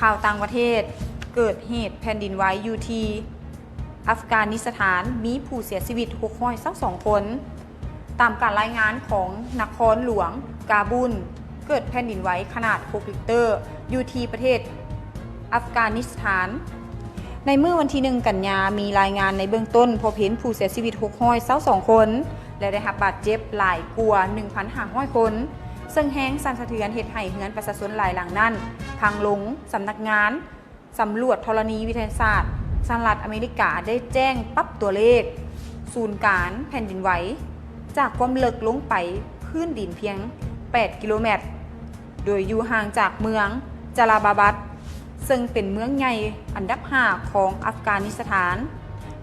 ຂ່າວຕ່າງປະເທດ, ເກີດເຫດແຜ່ນດິນໄຫວຢູ່ທີ່ອັຟການິສະຖານ, ມີຜູ້ເສຍຊີວິດຫົກຮ້ອຍຊາວສອງຄົນ. ຕາມການລາຍງານຂອງນະຄອນຫຼວງກາບູນ, ເກີດແຜ່ນດິນໄຫວຂະໜາດຫົກລິກເຕີ ຢູ່ທີ່ປະເທດອັຟການິສະຖານ. ໃນມື້ວັນທີໜຶ່ງກັນຍາ, ມີລາຍງານໃນເບື້ອງຕົ້ນພົບເຫັນຜູ້ເສຍຊີວິດຫົກຮ້ອຍຊາວສອງຄົນ ແລະ ໄດ້ຮັບບາດເຈັບຫຼາຍກວ່າໜຶ່ງພັນຫ້າຮ້ອຍຄົນ, ເຊິ່ງແຮງສັ່ນສະເທືອນເຮັດໃຫ້ເຮືອນປະຊາຊົນຫຼາຍຫຼັງນັ້ນພັງລົງ. ສຳນັກງານສຳຫຼວດທໍລະນີວິທະຍາສາດສະຫະລັດອາເມລິກາໄດ້ແຈ້ງປັບຕົວເລກສູນກາງແຜ່ນດິນໄຫວ ຈາກຄວາມເລິກລົງໄປພື້ນດິນພຽງແປດກິໂລແມັດ, ໂດຍຢູ່ຫ່າງຈາກເມືອງຈາລາບາບັດ ເຊິ່ງເປັນເມືອງໃຫຍ່ອັນດັບຫ້າຂອງອັຟການິສະຖານ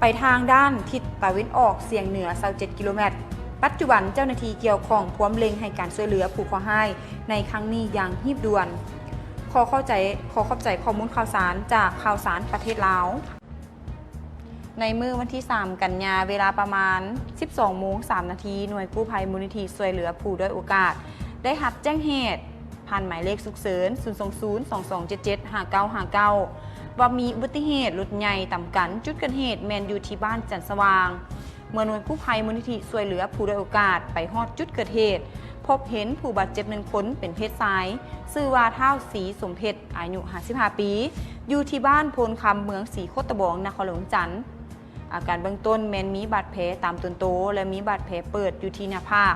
ໄປທາງດ້ານທິດຕາເວັນອອກສຽງເໜືອຊາວເຈັດກິໂລແມັດ. ປັດຈຸບັນເຈົ້າໜ້າທີ່ກ່ຽວຂ້ອງພວມເລັ່ງໃຫ້ການຊ່ວຍເຫຼືອຜູ້ເຄາະຮ້າຍໃນຄັ້ງນີ້ຢ່າງຮີບດ່ວນ. ຂໍເຂົ້າໃຈ, ຂໍຂອບໃຈຂໍ້ມູນຂ່າວສານຈາກຂ່າວສານປະເທດລາວ. ໃນມື້ວັນທີສາມກັນຍາ, ເວລາປະມານສິບສອງໂມງສາມນາທີ, ໜ່ວຍກູ້ໄພມູນນິທິຊ່ວຍເຫຼືອຜູ້ດ້ອຍໂອກາດ ໄດ້ຮັບແຈ້ງເຫດຜ່ານໝາຍເລກສຸກເສີນ ສູນສອງສູນ ສອງສອງເຈັດເຈັດ ຫ້າເກົ້າຫ້າເກົ້າ ວ່າມີອຸບັດຕິເຫດລົດໃຫຍ່ຕຳກັນ. ຈຸດເກີດເຫດແມ່ນຢູ່ທີ່ບ້ານຈັນສະຫວ່າງ. ເມື່ອໜ່ວຍກູ້ໄພມູນນິທິຊ່ວຍເຫຼືອຜູ້ດ້ອຍໂອກາດໄປຮອດຈຸດເກີດເຫດ, ພົບເຫັນຜູ້ບາດເຈັບໜຶ່ງຄົນເປັນເພດຊາຍ, ຊື່ວ່າທ້າວສີສົມເພັດ, ອາຍຸຫ້າສິບຫ້າປີ, ຢູ່ທີ່ບ້ານໂພນຄຳ, ເມືອງສີໂຄດຕະບອງ, ນະຄອນຫຼວງວຽງຈັນ. ອາການເບື້ອງຕົ້ນແມ່ນມີບາດແຜຕາມຕົນໂຕ ແລະ ມີບາດແຜເປີດຢູ່ທີ່ໜ້າຜາກ,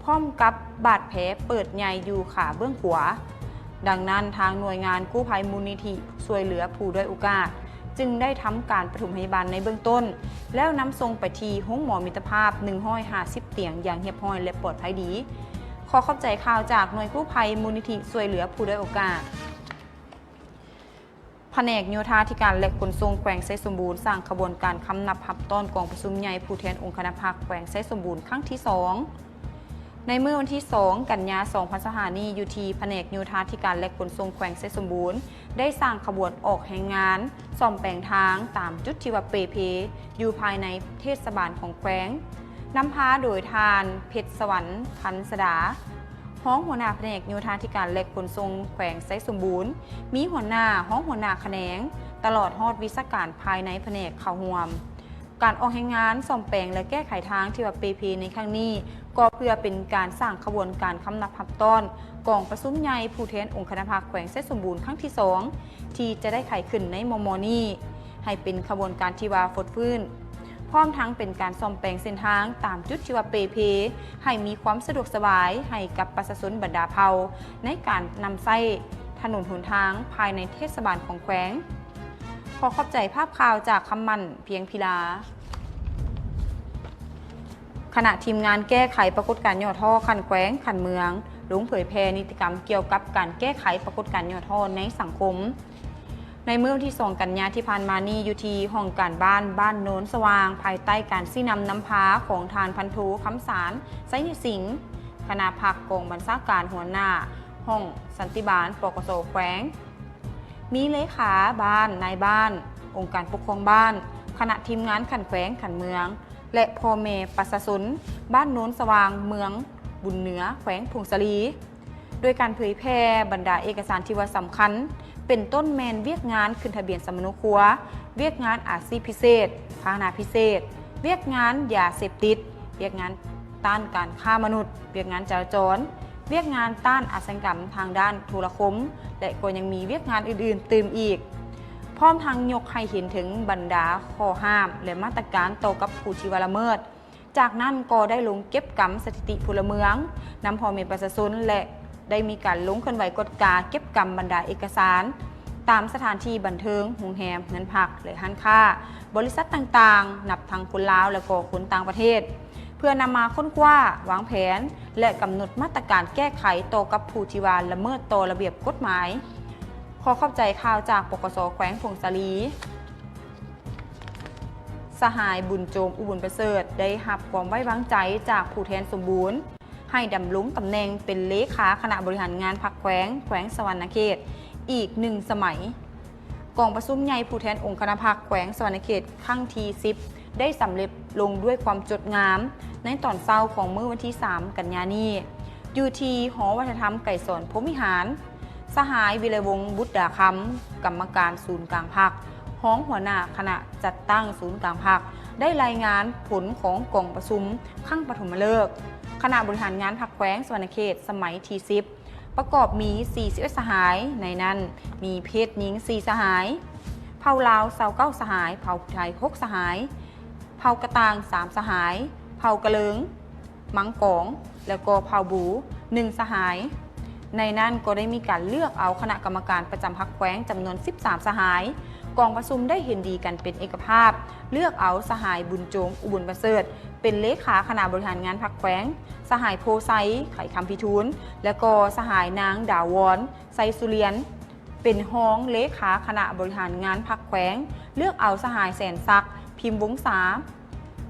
ພ້ອມກັບບາດແຜເປີດໃຫຍ່ຢູ່ຂາເບື້ອງຂວາ. ດັ່ງນັ້ນ, ທາງໜ່ວຍງານກູ້ໄພມູນນິທິຊ່ວຍເຫຼືອຜູ້ດ້ອຍໂອກາດ ຈຶ່ງໄດ້ທຳການປະຖົມພະຍາບານໃນເບື້ອງຕົ້ນ ແລ້ວນຳສົ່ງໄປທີ່ໂຮງໝໍມິດຕະພາບ ໜຶ່ງຮ້ອຍຫ້າສິບຕຽງຢ່າງຮຽບຮ້ອຍ ແລະ ປອດໄພດີ. ຂໍຂອບໃຈຂ່າວຈາກໜ່ວຍກູ້ໄພມູນນິທິຊ່ວຍເຫຼືອຜູ້ດ້ອຍໂອກາດ. ພະແນກໂຍທາທິການ ແລະ ຂົນສົ່ງແຂວງໄຊສົມບູນ ສ້າງຂະບວນການຄຳນັບຮັບຕ້ອນກອງປະຊຸມໃຫຍ່ຜູ້ແທນອົງຄະນະພັກແຂວງໄຊສົມບູນຄັ້ງທີສອງ. ໃນມື້ວັນທີສອງກັນຍາ ສອງພັນຊາວຫ້ານີ້, ຢູ່ທີ່ພະແນກໂຍທາທິການ ແລະ ຂົນສົ່ງແຂວງໄຊສົມບູນ ໄດ້ສ້າງຂະບວນອອກແຮງງານສ້ອມແປງທາງຕາມຈຸດທີ່ວ່າເປ່ເພຢູ່ພາຍໃນເທດສະບານຂອງແຂວງ, ນຳພາໂດຍທ່ານ ເພັດສະຫວັນ ພັນສະດາ, ຮອງຫົວໜ້າພະແນກໂຍທາທິການ ແລະ ຂົນສົ່ງແຂວງໄຊສົມບູນ, ມີຫົວໜ້າ, ຮອງຫົວໜ້າຂະແໜງ, ຕະຫຼອດຮອດວິຊາການພາຍໃນພະແນກເຂົ້າຮ່ວມ. ການອອກແຮງງານສ້ອມແປງ ແລະ ແກ້ໄຂທາງທີ່ວ່າເປ່ເພໃນຄັ້ງນີ້ ກໍເພື່ອເປັນການສ້າງຂະບວນການຄຳນັບຮັບຕ້ອນກອງປະຊຸມໃຫຍ່ຜູ້ແທນອົງຄະນະພັກແຂວງໄຊສົມບູນຄັ້ງທີສອງ ທີ່ຈະໄດ້ໄຂຂຶ້ນໃນມໍ່ໆນີ້ ໃຫ້ເປັນຂະບວນການທີ່ວ່າຟົດຟື້ນ, ພ້ອມທັງເປັນການສ້ອມແປງເສັ້ນທາງຕາມຈຸດທີ່ວ່າເປ່ເພ ໃຫ້ມີຄວາມສະດວກສະບາຍໃຫ້ກັບປະຊາຊົນບັນດາເຜົ່າ ໃນການນຳໃຊ້ຖະໜົນຫົນທາງພາຍໃນເທດສະບານຂອງແຂວງ. ຂໍຂອບໃຈພາບຂ່າວຈາກຄຳໝັ້ນ ພຽງພິລາ. ຄະນະທີມງານແກ້ໄຂປາກົດການຫຍໍ້ທໍ້ຂັ້ນແຂວງ, ຂັ້ນເມືອງ ລົງເຜີຍແຜ່ນິຕິກຳກ່ຽວກັບການແກ້ໄຂປາກົດການຫຍໍ້ທໍ້ໃນສັງຄົມ. ໃນມື້ວັນທີສອງກັນຍາທີ່ຜ່ານມານີ້, ຢູ່ທີ່ຫ້ອງການບ້ານ ບ້ານໂນນສະຫວ່າງ, ພາຍໃຕ້ການຊີ້ນຳນຳພາຂອງທ່ານພັນໂທ ຄຳສານ ໄຊຍະສິງ, ຄະນະພັກກອງບັນຊາການ, ຫົວໜ້າຫ້ອງສັນຕິບານ ປກສ ແຂວງ, ມີເລຂາບ້ານ, ນາຍບ້ານ, ອົງການປົກຄອງບ້ານ, ຄະນະທີມງານຂັ້ນແຂວງ, ຂັ້ນເມືອງ ແລະ ພໍ່ແມ່ປະຊາຊົນບ້ານໂນນສະຫວ່າງ, ເມືອງບຸນເໜືອ, ແຂວງຜົ້ງສາລີ, ໂດຍການເຜີຍແຜ່ບັນດາເອກະສານທີ່ວ່າສຳຄັນ, ເປັນຕົ້ນແມ່ນວຽກງານຂຶ້ນທະບຽນສຳມະໂນຄົວ, ວຽກງານອາຊີບພິເສດ, ພາຫະນະພິເສດ, ວຽກງານຢາເສບຕິດ, ວຽກງານຕ້ານການຄ້າມະນຸດ, ວຽກງານຈະລາຈອນ, ວຽກງານຕ້ານອາຊະຍາກຳທາງດ້ານໂທລະຄົມ ແລະ ກໍຍັງມີວຽກງານອື່ນໆຕື່ມອີກ, ພ້ອມທັງຍົກໃຫ້ເຫັນເຖິງບັນດາຂໍ້ຫ້າມ ແລະ ມາດຕະການຕໍ່ກັບຜູ້ທີ່ວ່າລະເມີດ. ຈາກນັ້ນກໍໄດ້ລົງເກັບກຳສະຖິຕິພົນລະເມືອງ ນຳພໍ່ແມ່ປະຊາຊົນ ແລະ ໄດ້ມີການລົງເຄື່ອນໄຫວກວດກາເກັບກຳບັນດາເອກະສານ ຕາມສະຖານທີ່ບັນເທີງ, ໂຮງແຮມ, ເຮືອນພັກ ແລະ ຮ້ານຄ້າ, ບໍລິສັດຕ່າງໆ, ນັບທັງຄົນລາວ ແລະ ກໍຄົນຕ່າງປະເທດ, ເພື່ອນຳມາຄົ້ນຄວ້າ, ວາງແຜນ ແລະ ກຳນົດມາດຕະການແກ້ໄຂຕໍ່ກັບຜູ້ທີ່ວ່າລະເມີດຕໍ່ລະບຽບກົດໝາຍ. ຂໍຂອບໃຈຂ່າວຈາກ ປກສ ແຂວງຜົ້ງສາລີ. ສະຫາຍ ບຸນໂຈມ ອຸບຸນປະເສີດ ໄດ້ຮັບຄວາມໄວ້ວາງໃຈຈາກຜູ້ແທນສົມບູນ ໃຫ້ດຳລົງຕຳແໜ່ງເປັນເລຂາຄະນະບໍລິຫານງານພັກແຂວງ ແຂວງສະຫວັນນະເຂດ ອີກໜຶ່ງສະໄໝ. ກອງປະຊຸມໃຫຍ່ຜູ້ແທນອົງຄະນະພັກແຂວງສະຫວັນນະເຂດຄັ້ງທີສິບ ໄດ້ສຳເລັດລົງດ້ວຍຄວາມຈົດງາມໃນຕອນເຊົ້າຂອງມື້ວັນທີສາມກັນຍານີ້ ຢູ່ທີ່ຫໍວັດທະນະທຳໄກສອນ ພົມວິຫານ. ສະຫາຍ ວິໄລວົງ ບຸດດາຄຳ ກຳມະການສູນກາງພັກ, ຮອງຫົວໜ້າຄະນະຈັດຕັ້ງສູນກາງພັກ ໄດ້ລາຍງານຜົນຂອງກອງປະຊຸມຄັ້ງປະຖົມມະເລີກ ຄະນະບໍລິຫານງານພັກແຂວງສະຫວັນນະເຂດສະໄໝທີສິບ ປະກອບມີສີ່ສິບເອັດສະຫາຍ, ໃນນັ້ນມີເພດຍິງສີ່ສະຫາຍ, ເຜົ່າລາວຊາວເກົ້າສະຫາຍ, ເຜົ່າໄທຫົກສະຫາຍ, ເຜົ່າກະຕ່າງສາມສະຫາຍ, ເຜົ່າກະເລີງ, ມັງກອງ ແລ້ວກໍເຜົ່າບູໜຶ່ງສະຫາຍ. ໃນນັ້ນກໍໄດ້ມີການເລືອກເອົາຄະນະກຳມະການປະຈຳພັກແຂວງຈຳນວນສິບສາມສະຫາຍ. ກອງປະຊຸມໄດ້ເຫັນດີກັນເປັນເອກະພາບ ເລືອກເອົາສະຫາຍ ບຸນໂຈມ ອຸບົນປະເສີດ ເປັນເລຂາຄະນະບໍລິຫານງານພັກແຂວງ, ສະຫາຍ ໂພໄຊ ໄຂຄຳພິທູນ ແລະກໍສະຫາຍ ນາງ ດາວອນ ໄຊສຸລຽນ ເປັນຮອງເລຂາຄະນະບໍລິຫານງານພັກແຂວງ, ເລືອກເອົາສະຫາຍ ແສນສັກ ພິມວົງສາ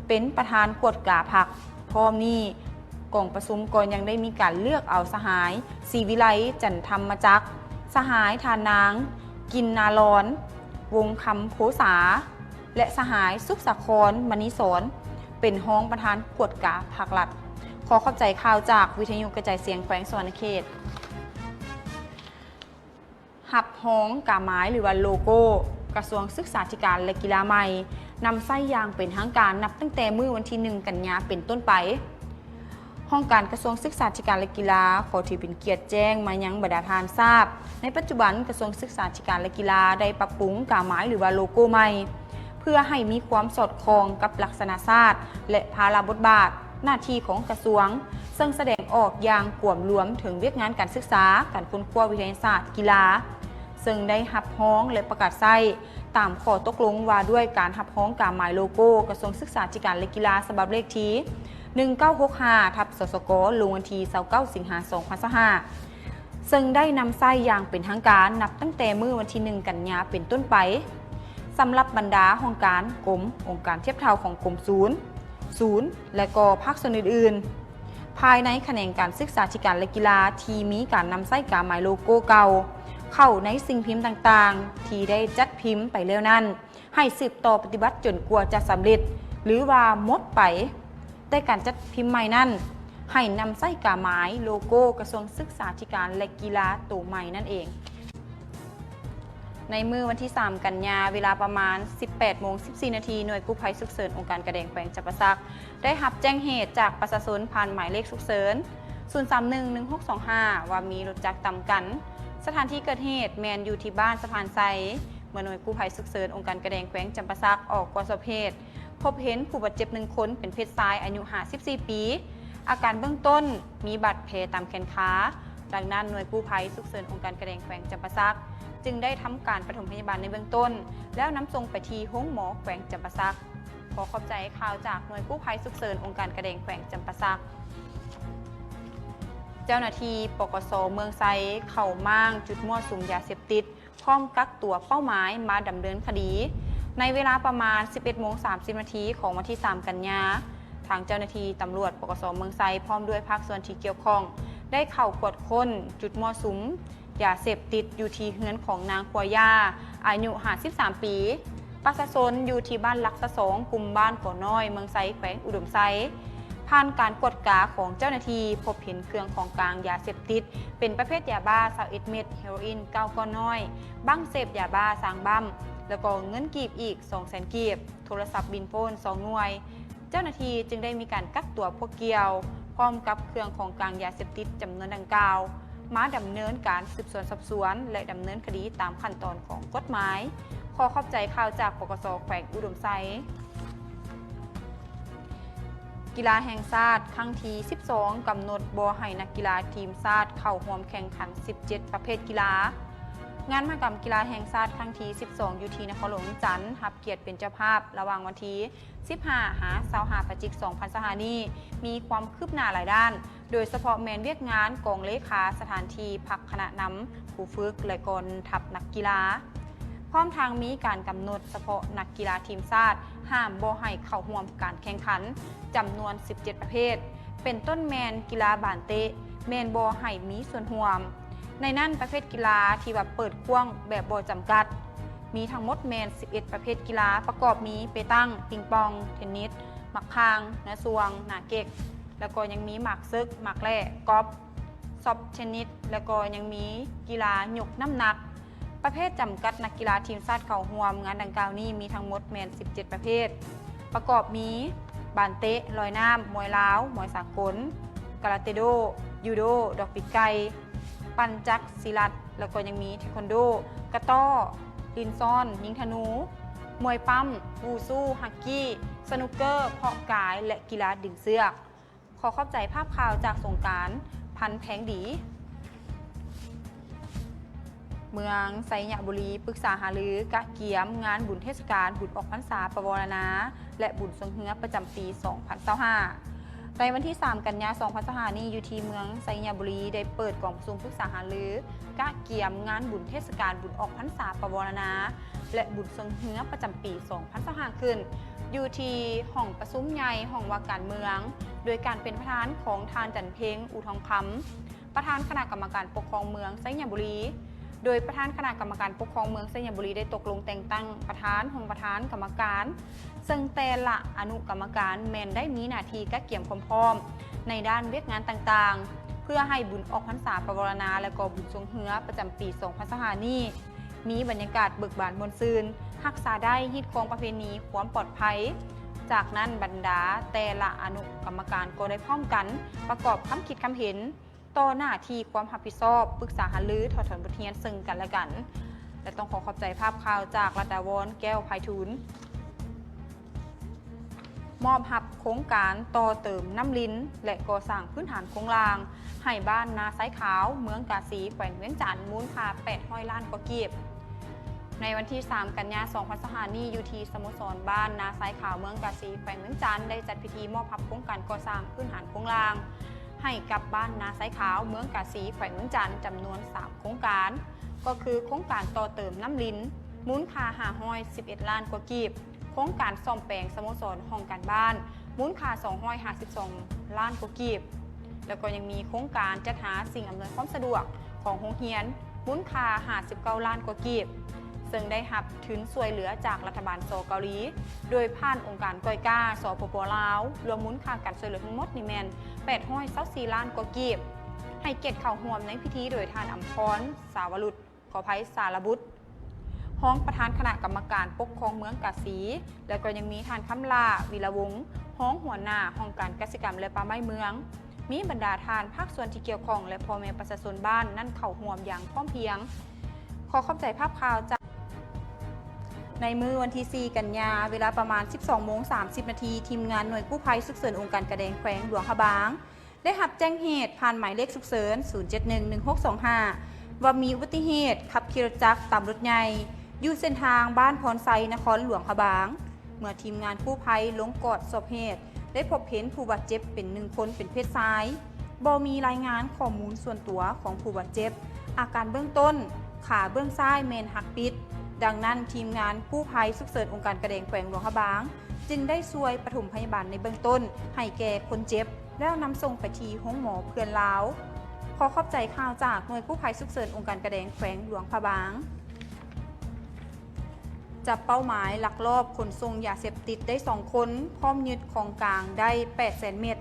ເປັນປະທານກວດກາພັກ. ພ້ອມນີ້, ກອງປະຊຸມກໍຍັງໄດ້ມີການເລືອກເອົາສະຫາຍ ສີວິໄລ ຈັນທຳມະຈັກ, ສະຫາຍ ທ່ານນາງ ກິນນາລອນ ວົງຄຳໂພສາ ແລະ ສະຫາຍ ສຸກສາຄອນ ມະນີສອນ ເປັນຮອງປະທານກວດກາພັກລັດ. ຂໍຂອບໃຈຂ່າວຈາກວິທະຍຸກະຈາຍສຽງແຂວງສະຫວັນນະເຂດ. ຮັບຮອງກາໝາຍ ຫຼືວ່າໂລໂກ້ ກະຊວງສຶກສາທິການ ແລະ ກິລາໃໝ່ ນຳໃຊ້ຢ່າງເປັນທາງການ ນັບຕັ້ງແຕ່ມື້ວັນທີໜຶ່ງ ກັນຍາ ເປັນຕົ້ນໄປ. ຫ້ອງການກະຊວງສຶກສາທິການ ແລະ ກິລາ ຂໍຖືເປັນກຽດແຈ້ງມາຍັງບັນດາທ່ານຊາບ, ໃນປັດຈຸບັນ ກະຊວງສຶກສາທິການ ແລະ ກິລາ ໄດ້ປັບປຸງກາໝາຍ ຫຼືວ່າໂລໂກ້ໃໝ່ ເພື່ອໃຫ້ມີຄວາມສອດຄ່ອງກັບລັກສະນະຊາດ ແລະ ພາລະບົດບາດ ໜ້າທີ່ຂອງກະຊວງ, ເຊິ່ງສະແດງອອກຢ່າງກວມລວມເຖິງວຽກງານການສຶກສາ, ການຄົ້ນຄວ້າວິທະຍາສາດ, ກິລາ, ເຊິ່ງໄດ້ຮັບຮອງ ແລະ ປະກາດໃຊ້ຕາມຂໍ້ຕົກລົງວ່າດ້ວຍການຮັບຮອງກາໝາຍໂລໂກ້ກະຊວງສຶກສາທິການ ແລະ ກິລາ ສະບັບເລກທີໜຶ່ງເກົ້າຫົກຫ້າ ທັບ ສສກ ລົງວັນທີຊາວເກົ້າ ສິງຫາ ສອງພັນຊາວຫ້າ ເຊິ່ງໄດ້ນຳໃຊ້ຢ່າງເປັນທາງການ ນັບຕັ້ງແຕ່ມື້ວັນທີໜຶ່ງ ກັນຍາ ເປັນຕົ້ນໄປ. ສຳລັບບັນດາຫ້ອງການ, ກົມ, ອົງການທຽບເທົ່າຂອງກົມສູນ, ສູນ ແລະ ກໍພາກສ່ວນອື່ນໆ ພາຍໃນຂະແໜງການສຶກສາທິການ ແລະ ກິລາ ທີ່ມີການນຳໃຊ້ກາໝາຍໂລໂກ້ເກົ່າເຂົ້າໃນສິ່ງພິມຕ່າງໆ ທີ່ໄດ້ຈັດພິມໄປແລ້ວນັ້ນ ໃຫ້ສືບຕໍ່ປະຕິບັດຈົນກວ່າຈະສຳເລັດ ຫຼືວ່າໝົດໄປ. ແຕ່ການຈັດພິມໃໝ່ນັ້ນ ໃຫ້ນຳໃຊ້ກາໝາຍໂລໂກ້ກະຊວງສຶກສາທິການ ແລະ ກິລາໂຕໃໝ່ນັ້ນເອງ. ໃນມື້ວັນທີສາມ ກັນຍາ ເວລາປະມານສິບແປດໂມງສິບສີ່ນາທີ ໜ່ວຍກູ້ໄພສຸກເສີນອົງການກະແດງແຂວງຈຳປາສັກ ໄດ້ຮັບແຈ້ງເຫດຈາກປະຊາຊົນຜ່ານໝາຍເລກສຸກເສີນ ສູນສາມໜຶ່ງ ໜຶ່ງຫົກສອງຫ້າ ວ່າມີລົດຈັກຕຳກັນ. ສະຖານທີ່ເກີດເຫດແມ່ນຢູ່ທີ່ບ້ານສະພານໄຊ. ເມື່ອໜ່ວຍກູ້ໄພສຸກເສີນອົງການກະແດງແຂວງຈຳປາສັກອອກກວດສອບເຫດ ພົບເຫັນຜູ້ບາດເຈັບໜຶ່ງຄົນເປັນເພດຊາຍອາຍຸຫ້າສິບສີ່ປີ. ອາການເບື້ອງຕົ້ນມີບາດແຜຕາມແຂນຂາ. ດັ່ງນັ້ນ ໜ່ວຍກູ້ໄພສຸກເສີນອົງການກະແດງແຂວງຈຳປາສັກ ຈຶ່ງໄດ້ທຳການປະຖົມພະຍາບານໃນເບື້ອງຕົ້ນ ແລ້ວນຳສົ່ງໄປທີ່ໂຮງໝໍແຂວງຈຳປາສັກ. ຂໍຂອບໃຈຂ່າວຈາກໜ່ວຍກູ້ໄພສຸກເສີນອົງການກະແດງແຂວງຈຳປາສັກ. ເຈົ້າໜ້າທີ່ ປກສ ເມືອງໄຊ ເຂົ້າມ້າງຈຸດມົ້ວສຸມຢາເສບຕິດ ພ້ອມກັກຕົວເປົ້າໝາຍມາດຳເນີນຄະດີ. ໃນເວລາປະມານສິບເອັດໂມງສາມສິບນາທີຂອງວັນທີສາມ ກັນຍາ, ທາງເຈົ້າໜ້າທີ່ຕຳຫຼວດ ປກສ ເມືອງໄຊ ພ້ອມດ້ວຍພາກສ່ວນທີ່ກ່ຽວຂ້ອງ ໄດ້ເຂົ້າກວດຄົ້ນຈຸດມົ້ວສຸມຢາເສບຕິດຢູ່ທີ່ເຮືອນຂອງນາງ ຂົວຢາ ອາຍຸຫ້າສິບສາມປີ. ປະຊາຊົນຢູ່ທີ່ບ້ານຫຼັກຊາສອງ ກຸ່ມບ້ານກໍນ້ອຍ ເມືອງໄຊ ແຂວງອຸດົມໄຊ. ຜ່ານການກວດກາຂອງເຈົ້າໜ້າທີ່ ພົບເຫັນເຄື່ອງຂອງກາງຢາເສບຕິດ ເປັນປະເພດຢາບ້າຊາວເອັດເມັດ, ເຮໂຣອິນເກົ້າກ້ອນນ້ອຍ, ບັ້ງເສບຢາບ້າສາມບັ້ງ ແລ້ວກໍເງິນກີບອີກສອງແສນກີບ, ໂທລະສັບບິນໂຟນສອງໜ່ວຍ. ເຈົ້າໜ້າທີ່ຈຶ່ງໄດ້ມີການກັກຕົວພວກກ່ຽວ ພ້ອມກັບເຄື່ອງຂອງກາງຢາເສບຕິດຈຳນວນດັ່ງກ່າວ ມາດຳເນີນການສືບສວນສອບສວນ ແລະ ດຳເນີນຄະດີຕາມຂັ້ນຕອນຂອງກົດໝາຍ. ຂໍຂອບໃຈຂ່າວຈາກ ປກສ ແຂວງອຸດົມໄຊ. ກິລາແຫ່ງຊາດຄັ້ງທີສິບສອງ ກຳນົດບໍ່ໃຫ້ນັກກິລາທີມຊາດເຂົ້າຮ່ວມແຂ່ງຂັນສິບເຈັດປະເພດກິລາ. ງານມະຫະກຳກິລາແຫ່ງຊາດຄັ້ງທີສິບສອງ ຢູ່ທີ່ນະຄອນຫຼວງວຽງຈັນ ຮັບກຽດເປັນເຈົ້າພາບລະຫວ່າງວັນທີ ສິບຫ້າ ຫາ ຊາວຫ້າ ພະຈິກ ສອງພັນຊາວຫ້ານີ້ ມີຄວາມຄືບໜ້າຫຼາຍດ້ານ, ໂດຍສະເພາະແມ່ນວຽກງານກອງເລຂາສະຖານທີ່ພັກຄະນະນຳ, ຄູຝຶກ ແລະ ກໍທັບນັກກິລາ. ພ້ອມທັງມີການກຳນົດສະເພາະນັກກິລາທີມຊາດ ຫ້າມບໍ່ໃຫ້ເຂົ້າຮ່ວມການແຂ່ງຂັນ ຈຳນວນສິບເຈັດປະເພດ, ເປັນຕົ້ນແມ່ນກິລາບານເຕະ ແມ່ນບໍ່ໃຫ້ມີສ່ວນຮ່ວມ. ໃນນັ້ນປະເພດກິລາທີ່ວ່າເປີດກວ້າງແບບບໍ່ຈຳກັດ ມີທັງໝົດແມ່ນສິບເອັດປະເພດກິລາ, ປະກອບມີເປຕັງ, ປິງປອງ, ເທນນິດ, ໝາກຂ່າງ, ນາຊວງ, ໜາເກັກ ແລ້ວກໍຍັງມີໝາກເສິກ, ໝາກແລ່, ກອບ. ຊອບເທນນິສ ແລະ ກໍຍັງມີກິລາຍົກນ້ຳໜັກ. ປະເພດຈຳກັດນັກກິລາທີມຊາດເຂົ້າຮ່ວມງານດັ່ງກ່າວນີ້ມີທັງໝົດແມ່ນສິບເຈັດປະເພດ, ປະກອບມີ ບານເຕະ, ລອຍນ້ຳ, ມວຍລາວ, ມວຍສາກົນ, ກາລາເຕໂດ, ຢູໂດ, ດອກປີກໄກ່, ປັ່ນຈັກ, ສີລັດ ແລ້ວກໍຍັງມີເທຄວັນໂດ, ກະຕໍ້, ຫຼິ້ນຊ້ອນ, ຍິງທະນູ, ມວຍປ້ຳ, ວູຊູ, ຮັກກີ້, ສະນຸກເກີ, ເພາະກາຍ ແລະ ກິລາດຶງເຊືອກ. ຂໍຂອບໃຈພາບຂ່າວຈາກສົງການ ພັນແພງດີ. ເມືອງໄຊຍະບູລີ ປຶກສາຫາລືກະກຽມງານບຸນເທດສະການບຸນອອກພັນສາປະວາລະນາ ແລະ ບຸນຊ່ວງເຮືອປະຈຳປີສອງພັນຊາວຫ້າ. ໃນວັນທີສາມ ກັນຍາ ສອງພັນຊາວຫ້ານີ້ ຢູ່ທີ່ເມືອງໄຊຍະບູລີ ໄດ້ເປີດກອງປະຊຸມປຶກສາຫາລືກະກຽມງານບຸນເທດສະການບຸນອອກພັນສາປະວາລະນາ ແລະ ບຸນຊ່ວງເຮືອປະຈຳປີສອງພັນຊາວຫ້າຂຶ້ນ ຢູ່ທີ່ຫ້ອງປະຊຸມໃຫຍ່ຫ້ອງວ່າການເມືອງ ໂດຍການເປັນປະທານຂອງທ່ານ ຈັນເພັງ ອູທອງຄຳ ປະທານຄະນະກຳມະການປົກຄອງເມືອງໄຊຍະບູລີ. ໂດຍປະທານຄະນະກຳມະການປົກຄອງເມືອງໄຊຍະບູລີ ໄດ້ຕົກລົງແຕ່ງຕັ້ງປະທານ, ຮອງປະທານ, ກຳມະການ ເຊິ່ງແຕ່ລະອະນຸກຳມະການແມ່ນໄດ້ມີໜ້າທີ່ກະກຽມຄວາມພ້ອມໃນດ້ານວຽກງານຕ່າງໆ ເພື່ອໃຫ້ບຸນອອກພັນສາປະວາລະນາ ແລະ ກໍບຸນຊ່ວງເຮືອປະຈຳປີສອງພັນຊາວຫ້ານີ້ ມີບັນຍາກາດເບີກບານມ່ວນຊື່ນ, ຮັກສາໄດ້ຮີດຄອງປະເພນີຄວາມປອດໄພ. ຈາກນັ້ນ ບັນດາແຕ່ລະອະນຸກຳມະການກໍໄດ້ພ້ອມກັນປະກອບຄຳຄິດຄຳເຫັນຕໍ່ໜ້າທີ່ຄວາມຮັບຜິດຊອບ, ປຶກສາຫາລື, ຖອດຖອນບົດຮຽນເຊິ່ງກັນແລະກັນ ແລະ ຕ້ອງຂໍຂອບໃຈພາບຂ່າວຈາກ ລັດດາວອນ ແກ້ວໄພທູນ. ມອບຮັບໂຄງການຕໍ່ເຕີມນ້ຳລິນ ແລະ ກໍ່ສ້າງພື້ນຖານໂຄງລ່າງໃຫ້ບ້ານນາຊາຍຂາວ ເມືອງກາສີ ແຂວງວຽງຈັນ ມູນຄ່າແປດຮ້ອຍລ້ານກວ່າກີບ. ໃນວັນທີສາມ ກັນຍາ ສອງພັນຊາວຫ້ານີ້ ຢູ່ທີ່ສະໂມສອນບ້ານນາຊາຍຂາວ ເມືອງກາສີ ແຂວງວຽງຈັນ ໄດ້ຈັດພິທີມອບຮັບໂຄງການກໍ່ສ້າງພື້ນຖານໂຄງລ່າງໃຫ້ກັບບ້ານນາຊາຍຂາວ ເມືອງກາສີ ແຂວງວຽງຈັນ ຈຳນວນສາມໂຄງການ ກໍຄືໂຄງການຕໍ່ເຕີມນ້ຳລິນ ມູນຄ່າຫ້າຮ້ອຍສິບເອັດລ້ານກວ່າກີບ, ໂຄງການສ້ອມແປງສະໂມສອນຫ້ອງການບ້ານ ມູນຄ່າສອງຮ້ອຍຫ້າສິບສອງລ້ານກວ່າກີບ ແລ້ວກໍຍັງມີໂຄງການຈັດຫາສິ່ງອຳນວຍຄວາມສະດວກຂອງໂຮງຮຽນ ມູນຄ່າຫ້າສິບເກົ້າລ້ານກວ່າກີບ ເຊິ່ງໄດ້ຮັບທຶນຊ່ວຍເຫຼືອຈາກລັດຖະບານ ສ ເກົາຫຼີ ໂດຍຜ່ານອົງການກອຍກາ ສປປ ລາວ ລວມມູນຄ່າການຊ່ວຍເຫຼືອທັງໝົດນີ້ແມ່ນແປດຮ້ອຍຊາວສີ່ລ້ານກວ່າກີບ. ໃຫ້ກຽດເຂົ້າຮ່ວມໃນພິທີໂດຍທ່ານ ອຳພອນ ສາວະລຸດ ຂໍອະໄພ ສາລະບຸດ ຮອງປະທານຄະນະກຳມະການປົກຄອງເມືອງກາສີ ແລະ ກໍຍັງມີທ່ານ ຄຳຫຼ້າ ວິລະວົງ ຮອງຫົວໜ້າຫ້ອງການກະສິກຳ ແລະ ປ່າໄມ້ເມືອງ, ມີບັນດາທ່ານພາກສ່ວນທີ່ກ່ຽວຂ້ອງ ແລະ ພໍ່ແມ່ປະຊາຊົນບ້ານນັ້ນເຂົ້າຮ່ວມຢ່າງພ້ອມພຽງ. ຂໍຂອບໃຈພາບຂ່າວຈາກ ໃນມື້ວັນທີສີ່ ກັນຍາ ເວລາປະມານສິບສອງໂມງສາມສິບນາທີ ທີມງານໜ່ວຍກູ້ໄພສຸກເສີນອົງການກາແດງແຂວງຫຼວງພະບາງ ໄດ້ຮັບແຈ້ງເຫດຜ່ານໝາຍເລກສຸກເສີນ ສູນເຈັດໜຶ່ງ ໜຶ່ງຫົກສອງຫ້າ ວ່າມີອຸບັດຕິເຫດຂັບຂີ່ລົດຈັກຕາມລົດໃຫຍ່ ຢູ່ເສັ້ນທາງບ້ານພອນໄຊ ນະຄອນຫຼວງພະບາງ. ເມື່ອທີມງານກູ້ໄພລົງກວດສອບເຫດ ໄດ້ພົບເຫັນຜູ້ບາດເຈັບເປັນໜຶ່ງຄົນເປັນເພດຊາຍ, ບໍ່ມີລາຍງານຂໍ້ມູນສ່ວນຕົວຂອງຜູ້ບາດເຈັບ. ອາການເບື້ອງຕົ້ນ, ຂາເບື້ອງຊ້າຍແມ່ນຫັກປິດ, ດັ່ງນັ້ນ ທີມງານກູ້ໄພສຸກເສີນອົງການກາແດງແຂວງຫຼວງພະບາງ ຈຶ່ງໄດ້ຊ່ວຍປະຖົມພະຍາບານໃນເບື້ອງຕົ້ນໃຫ້ແກ່ຄົນເຈັບ ແລ້ວນຳສົ່ງໄປທີ່ໂຮງໝໍເພື່ອນລາວ. ຂໍຂອບໃຈຂ່າວຈາກໜ່ວຍກູ້ໄພສຸກເສີນອົງການກາແດງແຂວງຫຼວງພະບາງ. ຈັບເປົ້າໝາຍລັກລອບຂົນສົ່ງຢາເສບຕິດໄດ້ສອງຄົນ, ພ້ອມຍຶດຂອງກາງໄດ້ແປດແສນເມັດ.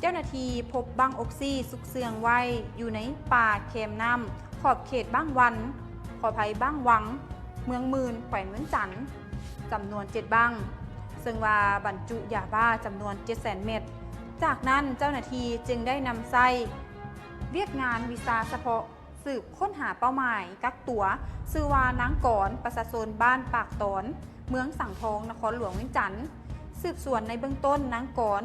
ເຈົ້າໜ້າທີ່ພົບບັ້ງອົກຊີຊຸກເຊື່ອງໄວ້ຢູ່ໃນປ່າແຄມນ້ຳ ຂອບເຂດບ້ານວັນ, ຂໍອະໄພ, ບ້ານວັງ, ເມືອງໝື່ນ, ແຂວງວຽງຈັນ ຈຳນວນເຈັດບັ້ງ, ເຊິ່ງວ່າບັນຈຸຢາບ້າຈຳນວນເຈັດແສນເມັດ. ຈາກນັ້ນເຈົ້າໜ້າທີ່ຈຶ່ງໄດ້ນຳໃຊ້ວຽກງານວິຊາສະເພາະ ສືບຄົ້ນຫາເປົ້າໝາຍກັກຕົວ ຊື່ວ່ານາງກອນ ປະຊາຊົນບ້ານປາກຕອນ ເມືອງສັງທອງ ນະຄອນຫຼວງວຽງຈັນ. ສືບສວນໃນເບື້ອງຕົ້ນ ນາງກອນ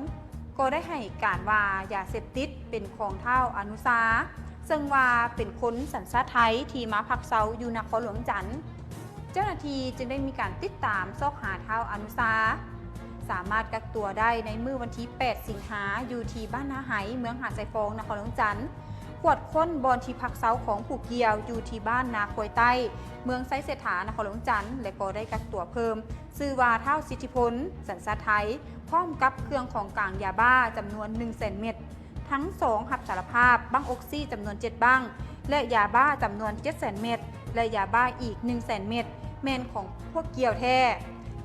ກໍໄດ້ໃຫ້ການວ່າຢາເສບຕິດເປັນຂອງທ້າວອະນຸຊາ ເຊິ່ງວ່າເປັນຄົນສັນຊາດໄທທີ່ມາພັກເຊົາຢູ່ນະຄອນຫຼວງວຽງຈັນ. ເຈົ້າໜ້າທີ່ຈຶ່ງໄດ້ມີການຕິດຕາມຊອກຫາທ້າວອະນຸຊາ ສາມາດກັກຕົວໄດ້ໃນມື້ວັນທີແປດ ສິງຫາ ຢູ່ທີ່ບ້ານນາໄຮ ເມືອງຫາດຊາຍຟອງ ນະຄອນຫຼວງວຽງຈັນ. ກວດຄົ້ນບ່ອນທີ່ພັກເຊົາຂອງຜູ້ກ່ຽວຢູ່ທີ່ບ້ານນາຄວາຍໃຕ້ ເມືອງໄຊເສດຖາ ນະຄອນຫຼວງວຽງຈັນ ແລະ ກໍໄດ້ກັກຕົວເພີ່ມ ຊື່ວ່າທ້າວສິດທິພົນ ສັນຊາດໄທ ພ້ອມກັບເຄື່ອງຂອງກາງຢາບ້າຈຳນວນໜຶ່ງແສນເມັດ. ທັງສອງຮັບສາລະພາບ ບັ້ງອົກຊີຈຳນວນເຈັດບັ້ງ ແລະ ຢາບ້າຈຳນວນເຈັດແສນເມັດ ແລະ ຢາບ້າອີກໜຶ່ງແສນເມັດ ແມ່ນຂອງພວກກ່ຽວແທ້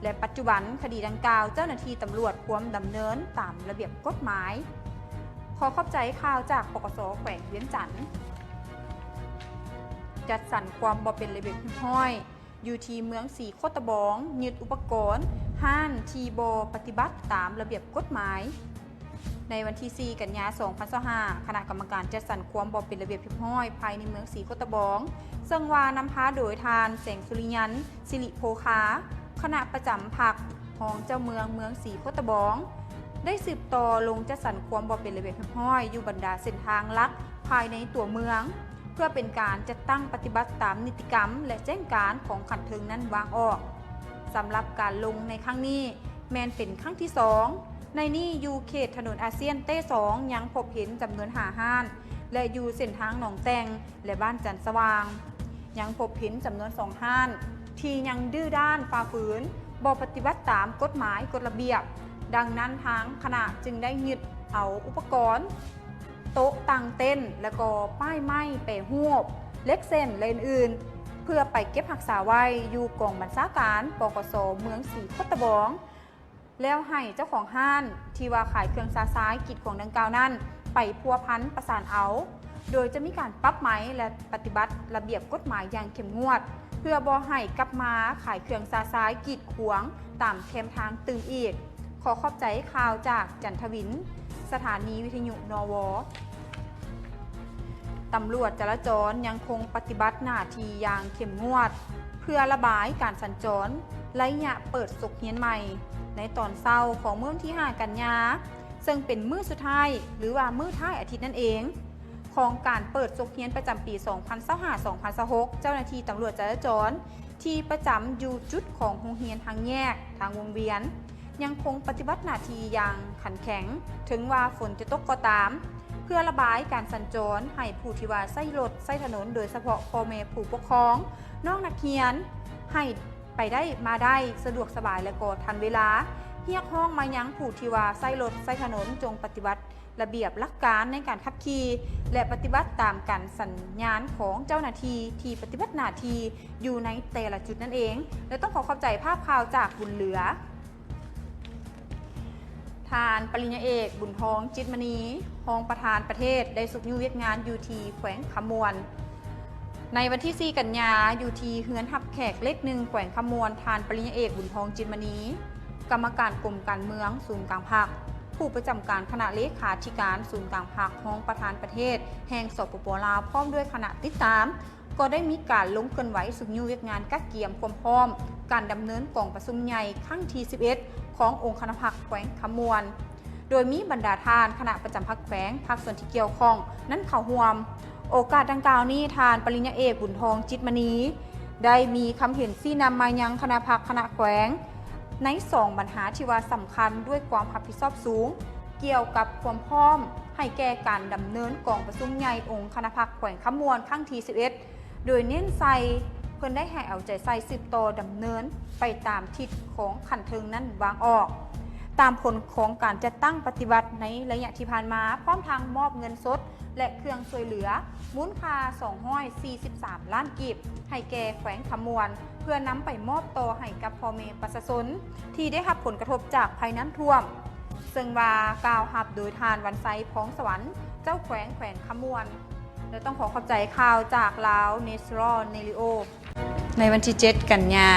ແລະ ປັດຈຸບັນຄະດີດັ່ງກ່າວ ເຈົ້າໜ້າທີ່ຕຳຫຼວດກວມດຳເນີນຕາມລະບຽບກົດໝາຍ. ຂ ຂໍຂອບໃຈຂ່າວຈາກ ປກສ ແຂວງວຽງຈັນ. ຈັດສັນຄວາມບໍ່ເປັນລະບຽບຮຽບຮ້ອຍ ຢູ່ທີ່ເມືອງສີໂຄດຕະບອງ ຍຶດອຸປະກອນຮ້ານທີ່ບໍ່ປະຕິບັດຕາມລະບຽບກົດໝາຍ. ໃນວັນທີສີ່ ກັນຍາ ສອງພັນຊາວຫ້າ ຄະນະກຳມະການຈັດສັນຄວາມບໍ່ເປັນລະບຽບຮຽບຮ້ອຍພາຍໃນເມືອງສີໂຄດຕະບອງ ເຊິ່ງວ່ານຳພາໂດຍທ່ານ ແສງສຸລິຍັນ ສິລິໂພຄາ ຄະນະປະຈຳພັກ ຮອງເຈົ້າເມືອງເມືອງສີໂຄດຕະບອງ ໄດ້ສືບຕໍ່ລົງຈັດສັນຄວາມບໍ່ເປັນລະບຽບຮຽບຮ້ອຍຢູ່ບັນດາເສັ້ນທາງຫຼັກພາຍໃນຕົວເມືອງ ເພື່ອເປັນການຈັດຕັ້ງປະຕິບັດຕາມນິຕິກຳ ແລະ ແຈ້ງການຂອງຂັ້ນເທິງນັ້ນວາງອອກ. ສຳລັບການລົງໃນຄັ້ງນີ້ແມ່ນເປັນຄັ້ງທີສອງ. ໃນນີ້ຢູ່ເຂດຖະໜົນອາຊຽນເຕ້ສອງ ຍັງພົບເຫັນຈຳນວນຫ້າຮ້ານ ແລະ ຢູ່ເສັ້ນທາງໜອງແຕ່ງ ແລະ ບ້ານຈັນສະຫວ່າງ ຍັງພົບເຫັນຈຳນວນສອງຮ້ານ ທີ່ຍັງດື້ດ້ານຝ່າຝືນ ບໍ່ປະຕິບັດຕາມກົດໝາຍກົດລະບຽບ. ດັ່ງນັ້ນທາງຄະນະຈຶ່ງໄດ້ຍຶດເອົາອຸປະກອນ ໂຕະຕັ້ງເຕັນ ແລະ ກໍປ້າຍໄມ້ແປຮູບ, ເຫຼັກເສັ້ນ ແລະ ອື່ນໆ ເພື່ອໄປເກັບຮັກສາໄວ້ຢູ່ກອງບັນຊາການ ປກສ ເມືອງສີໂຄດຕະບອງ ແລ້ວໃຫ້ເຈົ້າຂອງຮ້ານທີ່ວ່າຂາຍເຄື່ອງຊະຊາຍກີດຂວາງດັ່ງກ່າວນັ້ນ ໄປພົວພັນປະສານເອົາ, ໂດຍຈະມີການປັບໃໝ ແລະ ປະຕິບັດລະບຽບກົດໝາຍຢ່າງເຂັ້ມງວດ ເພື່ອບໍ່ໃຫ້ກັບມາຂາຍເຄື່ອງຊະຊາຍກີດຂວາງຕາມແຄມທາງຕື່ມອີກ. ຂໍຂອບໃຈຂ່າວຈາກຈັນທະວິນ, ສະຖານີວິທະຍຸ ນວ. ຕຳຫຼວດຈະລາຈອນຍັງຄົງປະຕິບັດໜ້າທີ່ຢ່າງເຂັ້ມງວດ ເພື່ອລະບາຍການສັນຈອນໄລຍະເປີດສົກຮຽນໃໝ່ ໃນຕອນເຊົ້າຂອງມື້ວັນທີຫ້າ ກັນຍາ ເຊິ່ງເປັນມື້ສຸດທ້າຍ ຫຼືວ່າມື້ທ້າຍອາທິດນັ້ນເອງ ຂອງການເປີດສົກຮຽນປະຈຳປີ ສອງພັນຊາວຫ້າ ສອງພັນຊາວຫົກ ເຈົ້າໜ້າທີ່ຕຳຫຼວດຈະລາຈອນທີ່ປະຈຳຢູ່ຈຸດຂອງໂຮງຮຽນທາງແຍກທາງວົງວຽນ ຍັງຄົງປະຕິບັດໜ້າທີ່ຢ່າງຂັນແຂງ ເຖິງວ່າຝົນຈະຕົກກໍຕາມ ເພື່ອລະບາຍການສັນຈອນໃຫ້ຜູ້ທີ່ວ່າໃຊ້ລົດໃຊ້ຖະໜົນ ໂດຍສະເພາະພໍ່ແມ່ຜູ້ປົກຄອງ ນ້ອງນັກຮຽນ ໃຫ້ໄປໄດ້ມາໄດ້ສະດວກສະບາຍ ແລະກໍທັນເວລາ. ຮຽກຮ້ອງມາຍັງຜູ້ທີ່ວ່າໃຊ້ລົດໃຊ້ຖະໜົນ ຈົ່ງປະຕິບັດລະບຽບຫຼັກການໃນການຂັບຂີ່ ແລະ ປະຕິບັດຕາມການສັນຍານຂອງເຈົ້າໜ້າທີ່ທີ່ປະຕິບັດໜ້າທີ່ຢູ່ໃນແຕ່ລະຈຸດນັ້ນເອງ ແລະ ຕ້ອງຂໍຂອບໃຈພາບຂ່າວຈາກບຸນເຫຼືອ. ທ່ານປະລິນຍາເອກ ບຸນທອງ ຈິດມະນີ ຮອງປະທານປະເທດ ໄດ້ຊຸກຍູ້ວຽກງານຢູ່ທີ່ແຂວງຄຳມ່ວນ. ໃນວັນທີສີ່ ກັນຍາ ຢູ່ທີ່ເຮືອນຮັບແຂກເລກໜຶ່ງ ແຂວງຄຳມ່ວນ, ທ່ານປະລິນຍາເອກ ບຸນທອງ ຈິດມະນີ ກຳມະການກົມການເມືອງສູນກາງພັກ, ຜູ້ປະຈຳການຄະນະເລຂາທິການສູນກາງພັກ, ຮອງປະທານປະເທດແຫ່ງ ສປປ ລາວ ພ້ອມດ້ວຍຄະນະຕິດຕາມ ກໍໄດ້ມີການລົງເຄື່ອນໄຫວຊຸກຍູ້ວຽກງານກະກຽມຄວາມພ້ອມການດຳເນີນກອງປະຊຸມໃຫຍ່ຄັ້ງທີສິບເອັດ ຂອງອົງຄະນະພັກແຂວງຄຳມ່ວນ ໂດຍມີບັນດາທ່ານຄະນະປະຈຳພັກແຂວງ, ພາກສ່ວນທີ່ກ່ຽວຂ້ອງນັ້ນເຂົ້າຮ່ວມ. ໂອກາດດັ່ງກ່າວນີ້, ທ່ານປະລິນຍາເອກ ບຸນທອງ ຈິດມະນີ ໄດ້ມີຄຳເຫັນຊີ້ນຳມາຍັງຄະນະພັກຄະນະແຂວງ ໃນສອງບັນຫາທີ່ວ່າສຳຄັນດ້ວຍຄວາມຮັບຜິດຊອບສູງ ກ່ຽວກັບຄວາມພ້ອມໃຫ້ແກ່ການດຳເນີນກອງປະຊຸມໃຫຍ່ອົງຄະນະພັກແຂວງຄຳມ່ວນຄັ້ງທີສິບເອັດ ໂດຍເນັ້ນໃສ່ ເພິ່ນໄດ້ໃຫ້ເອົາໃຈໃສ່ສືບຕໍ່ດຳເນີນໄປຕາມທິດຂອງຂັ້ນເທິງນັ້ນວາງອອກ ຕາມຜົນຂອງການຈັດຕັ້ງປະຕິບັດໃນໄລຍະທີ່ຜ່ານມາ, ພ້ອມທັງມອບເງິນສົດ ແລະ ເຄື່ອງຊ່ວຍເຫຼືອມູນຄ່າສອງຮ້ອຍສີ່ສິບສາມລ້ານກີບ ໃຫ້ແກ່ແຂວງຄຳມ່ວນ ເພື່ອນຳໄປມອບຕໍ່ໃຫ້ກັບພໍ່ແມ່ປະຊາຊົນທີ່ໄດ້ຮັບຜົນກະທົບຈາກໄພນ້ຳຖ້ວມ, ເຊິ່ງວ່າກ່າວຮັບໂດຍທ່ານ ວັນໄຊ ພອງສະຫວັນ ເຈົ້າແຂວງແຂວງຄຳມ່ວນ. ແລະ ຕ້ອງຂໍຂອບໃຈຂ່າວຈາກລາວ Natural Radio. ໃນວັນທີເຈັດ ກັນຍາ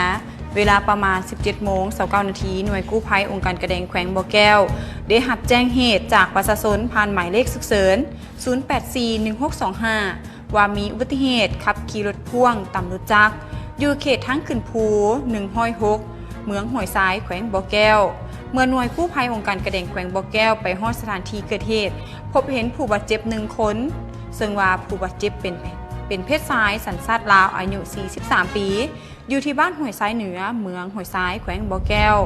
ເວລາປະມານສິບເຈັດໂມງຊາວເກົ້ານາທີ ໜ່ວຍກູ້ໄພອົງການກະແດງແຂວງບໍ່ແກ້ວ ໄດ້ຮັບແຈ້ງເຫດຈາກປະຊາຊົນຜ່ານໝາຍເລກສຸກເສີນ ສູນແປດສີ່ ໜຶ່ງຫົກສອງຫ້າ ວ່າມີອຸບັດຕິເຫດຂັບຂີ່ລົດພໍ່ງຕຳລົດຈັກ ຢູ່ເຂດທາງຂຶ້ນພູ ໜຶ່ງຮ້ອຍຫົກ ເມືອງຫ້ວຍຊາຍ ແຂວງບໍ່ແກ້ວ. ເມື່ອໜ່ວຍກູ້ໄພອົງການກະແດງແຂວງບໍ່ແກ້ວໄປຮອດສະຖານທີ່ເກີດເຫດ, ພົບເຫັນຜູ້ບາດເຈັບໜຶ່ງຄົນ, ເຊິ່ງວ່າຜູ້ບາດເຈັບເປັນ, ເປັນເພດຊາຍ ສັນຊາດລາວ ອາຍຸສີ່ສິບສາມປີ, ຢູ່ທີ່ບ້ານຫ້ວຍຊາຍເໜືອ ເມືອງຫ້ວຍຊາຍ ແຂວງບໍ່ແກ້ວ.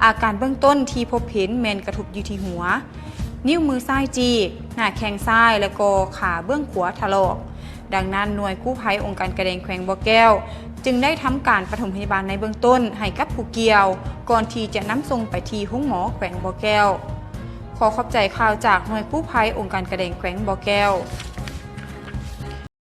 ອາການເບື້ອງຕົ້ນທີ່ພົບເຫັນແມ່ນກະທົບຢູ່ທີ່ຫົວ, ນິ້ວມືຊ້າຍຈີກ, ໜ້າແຂ້ງຊ້າຍ ແລະ ກໍຂາເບື້ອງຂວາຖະຫຼອກ. ດັ່ງນັ້ນ, ໜ່ວຍກູ້ໄພອົງການກະແດງແຂວງບໍ່ແກ້ວ ຈຶ່ງໄດ້ທຳການປະຖົມພະຍາບານໃນເບື້ອງຕົ້ນໃຫ້ກັບຜູ້ກ່ຽວ, ກ່ອນທີ່ຈະນຳສົ່ງໄປທີ່ໂຮງໝໍແຂວງບໍ່ແກ້ວ. ຂໍຂອບໃຈຂ່າວຈາກໜ່ວຍກູ້ໄພອົງການກະແດງແຂວງບໍ່ແກ້ວ.